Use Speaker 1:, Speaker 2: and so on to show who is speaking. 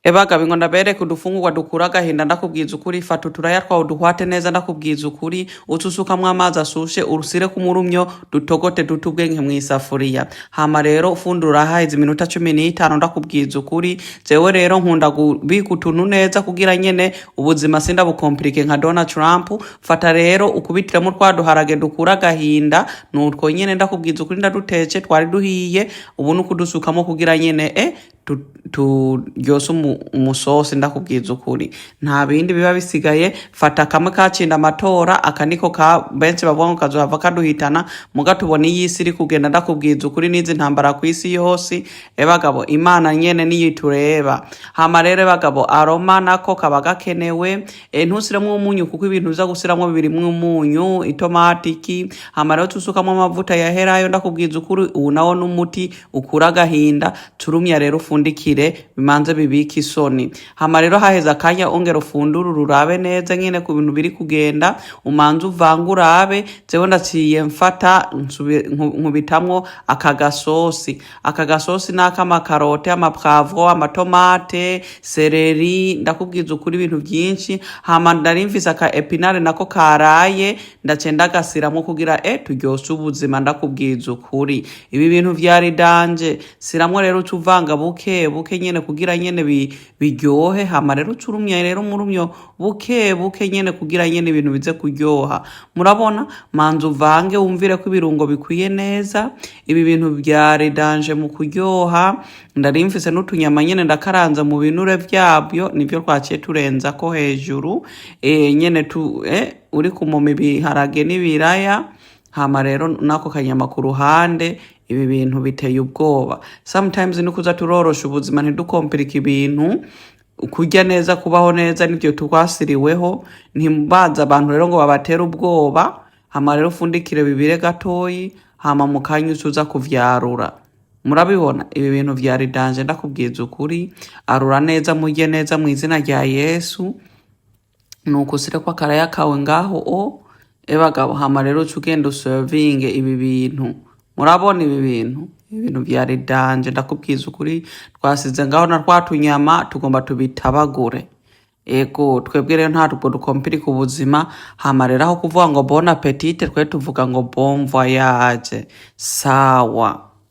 Speaker 1: Ebaga ngo ndabereke udufungurwa dukura agahinda. Ndakubwiza ukuri, fata uturaya twawe uduhwate neza. Ndakubwiza ukuri, uce usukamwo amazi ashushe, urusire ku murumyo, dutogote, dute ubwenge mw'isafuriya. Hama rero ufundura haheze iminota 15. Ndakubwiza ukuri, jewe rero nkunda kubika utuntu neza kugira nyene ubuzima sindabukomplike nka Donald Trump. Fata rero ukubitiremo twa duharage dukura agahinda, nutwo nyene. Ndakubwiza ukuri, ndadutetse, twari duhiye. Ubu nukudusukamo kugira nyene turyose umusosi. Ndakubwiza ukuri, nta bindi biba bisigaye. Fata kamwe kacinda amatora, aka niko ka benshi bavuga ngo kazohava kaduhitana, muga tubona iyi isi iri kugenda. Ndakubwiza ukuri, n'izi ntambara ku isi yose, ebagabo, Imana nyene niyo itureba. Hama rero ebagabo, aroma nako kaba gakenewe. Ntusiremwo umunyu kuko ibintu uza gusiramwo birimwo umunyu, itomatiki. Hama rero tusukamwo amavuta yaherayo. Ndakubwiza ukuri, ubu nawo n'umuti ukura agahinda. Turumya rero, ufundikire, bimanze bibike isoni. Hama rero haheze akanya, ongera ufundure, urabe neza nyene ku bintu biri kugenda, umanze uvange, urabe. Jewe ndaciye mfata nkubitamwo aka gasosi. Aka gasosi ni ak'amakarote, amapoivron, amatomate, céleri. Ndakubwiza ukuri, ibintu byinshi. Hama nari mfise aka épinards nako karaye, ndaciye ndagasiramwo kugira turyose ubuzima. Ndakubwiza ukuri, ibi bintu vyari danger. Siramwo rero, uca uvanga buke buke nyene kugira nyene biryohe. Hama rero uca urumya rero umurumyo buke buke nyene kugira nyene ibintu bize kuryoha. Murabona, manza uvange, wumvire ko ibirungo bikwiye neza. Ibi bintu vyari danger mu kuryoha. Ndari mfise n'utunyama nyene ndakaranze mu binure vyabyo, nivyo twaciye turenzako hejuru nyene tu uri kumoma ibiharage n'ibiraya. Hama rero nako kanyama ku ruhande. Ibi bintu biteye ubwoba. Sometimes ni kuza turorosha ubuzima, ntidukompirika ibintu. Kurya neza, kubaho neza, nivyo twasiriweho. Ntibaza abantu rero ngo babatere ubwoba. Hama rero ufundikire bibire gatoyi, hama mu kanya uce uza kuvyarura. Murabibona, ibi bintu vyari danger. Ndakubwiza ukuri, arura neza, murye neza mu izina rya Yesu. Nuko usireko akaraya kawe ngaho o ebagabo. Hama rero uca ugenda uservinge ibi bintu. Murabona ibi bintu, ibintu vyari danger. Ndakubwiza ukuri, twasize ngaho na twa tunyama tugomba tubitabagure. Ego, twebwe rero ntabwo dukompirika ubuzima. Hama rero aho kuvuga ngo bon appétit, twe tuvuga ngo bon voyage. Sawa.